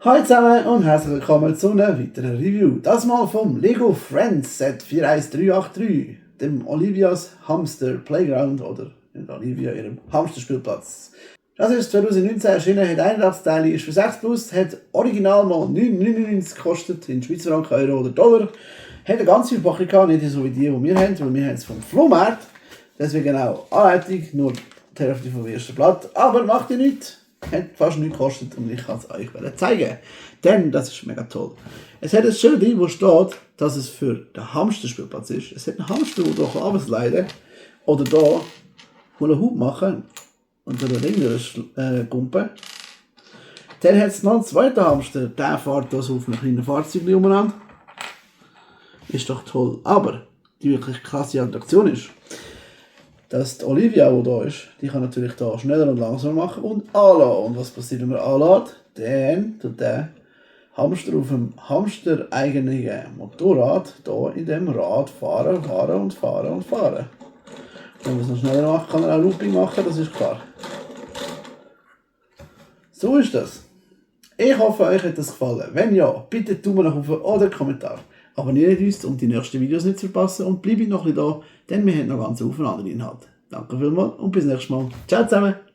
Hallo zusammen und herzlich willkommen zu einer weiteren Review. Das mal vom Lego Friends Set 41383, dem Olivias Hamster Playground oder in Olivia ihrem Hamsterspielplatz. Das ist 2019 erschienen, hat 81 Teile, ist für 6 Plus, hat original mal 9,99 gekostet in Schweizer Franken, Euro oder Dollar. Hat eine ganz viele Packung gehabt, nicht so wie die wir haben, weil wir haben es vom Flohmarkt. Deswegen auch Anleitung, nur die Hälfte vom ersten Blatt, aber macht ihr nichts. Hat fast nichts gekostet und ich kann es euch zeigen. Denn das ist mega toll. Es hat ein Schild, wo steht, dass es für den Hamsterspielplatz ist. Es hat einen Hamster, der hier runtersliden oder hier einen Hub machen und dann einen Gumpen. Dann hat es noch einen zweiten Hamster, der fährt das auf einem kleinen Fahrzeug umeinander. Ist doch toll. Aber die wirklich krasse Attraktion ist, dass die Olivia, die hier ist, die kann natürlich hier schneller und langsamer machen und anlassen. Und was passiert, wenn man anlässt? Dann tut der Hamster auf dem hamstereigenen Motorrad hier in dem Rad fahren. Und wenn man es noch schneller macht, kann er auch Looping machen, das ist klar. So ist das. Ich hoffe, euch hat das gefallen. Wenn ja, bitte Daumen nach oben oder Kommentar. Abonniert uns, um die nächsten Videos nicht zu verpassen und bleibt noch ein bisschen da, denn wir haben noch ganz viele andere Inhalte. Danke vielmals und bis nächstes Mal. Ciao zusammen!